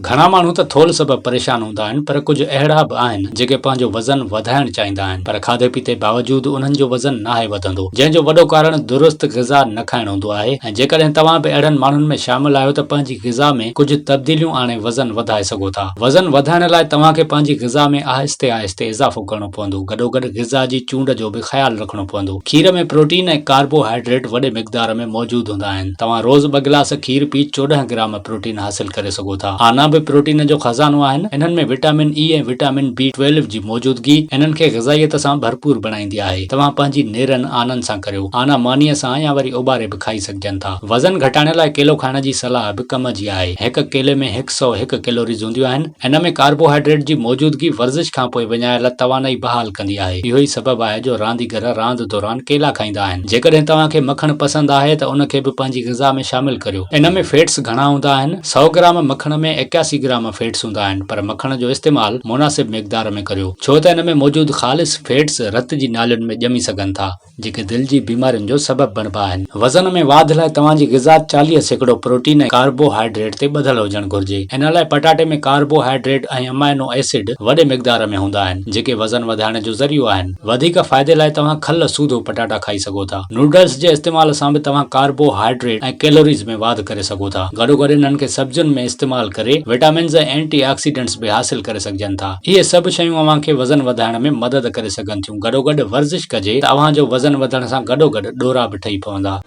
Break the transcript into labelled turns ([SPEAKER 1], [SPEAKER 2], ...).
[SPEAKER 1] گهڻا ماڻهو ته ٿولهه سبب پريشان هوندا آهن پر ڪجهه اهڙا به آهن جيڪي پنهنجو وزن وڌائڻ چاهيندا آهن پر کاڌي پيتي باوجود انهن جو وزن ناهي وڌندو جنهن جو وڏو ڪارڻ درست غذا نه کائڻ هوندو آهي ۽ جيڪڏهن توهان به اهڙن ماڻهن ۾ شامل آهيو ته پنهنجي غذا ۾ ڪجهه تبديليون آڻي وزن وڌائي سگهو ٿا. وزن وڌائڻ لاء توهان کي پنهنجي غذا ۾ آهستي آهستي اضافو ڪرڻو پوندو گڏوگڏ غذا جي چونڊ جو به خيال رکڻو پوندو. کير ۾ پروٽين ۽ ڪاربو هائيڊريٽ وڏي مقدار ۾ موجود هوندا آهن. توهان روز ٻه گلاس کير پي 14 گرام پروٽين حاصل ڪري سگهو ٿا. آنا به پروٽين جو خزانو آهن. انهن ۾ وٽامن اي ۽ وٽامن بي ٽويلو جي موجودگي انهن کي غذائيت سان ڀرپور بڻائيندي آهي. توهان پنهنجي نيرن آنن سان ڪريو. آنا مانيء سان يا وري اٻاري به کائي سگهجن ٿا. وزن گهٽائڻ لاء ڪيلو کائڻ جي صلاح به ڪم جي آهي. هڪ ڪيلي ۾ هڪ سئو هڪ ڪيلوريز هونديون آهن. ان ۾ ڪاربوهائيڊريٽ جي موجودگي ورزش کانپوء وڃايل توانائي بحال ڪندي آهي. اهو ئي سبب آهي جو رانديگر راند دوران ڪيلا کائيندا آهن. جيڪڏهن توهان کي مکڻ پسند آهي ته ان کي به پنهنجي غذا ۾ شامل ڪريو. ان ۾ فيٽس گهڻا هوندا آهن. سئو گرام مکڻ ۾ 81 گرام فيٽس هوندا آهن پر مکڻ جو استعمال مناسب مقدار ۾ ڪريو ڇو ته ان ۾ موجود خالص فيٽس رت جي نالين ۾ ڄمي سگهن ٿا. جيڪي دل جي بيمارين جو سبب بڻبا آهن. وزن ۾ واڌ لاء توهان جي غذا 40% پروٽين ۽ ڪاربو هائيڊريٽ تي ٻڌل هجڻ گهرجي. ان لاء پٽاٽي ۾ ڪاربو هائيڊريٽ ۽ امائنو ايسڊ وڏي مقدار ۾ هوندا آهن، جيڪي وزن وڌائڻ جو ذريعو آهن. وڌيڪ فائدي لاء توهان کل سوڌو پٽاٽا کائي سگهو ٿا. نوڊلز جي استعمال سان به توهان ڪاربو هائيڊريٽ ۽ ڪيلوريز ۾ واڌ ڪري سگهو ٿا. گڏوگڏ انهن کي سبزين ۾ استعمال ڪري وٽامنز ۽ اينٽي آڪسيڊنٽس به حاصل ڪري سگهجن ٿا. اهي سڀ شيون اوهان کي وزن وڌائڻ ۾ مدد ڪري سگهن ٿيون. گڏوگڏ ورزش ڪجي ته اوهان جو وزن وڌڻ سان گڏوگڏ ڏورا به ٺهي پوندا.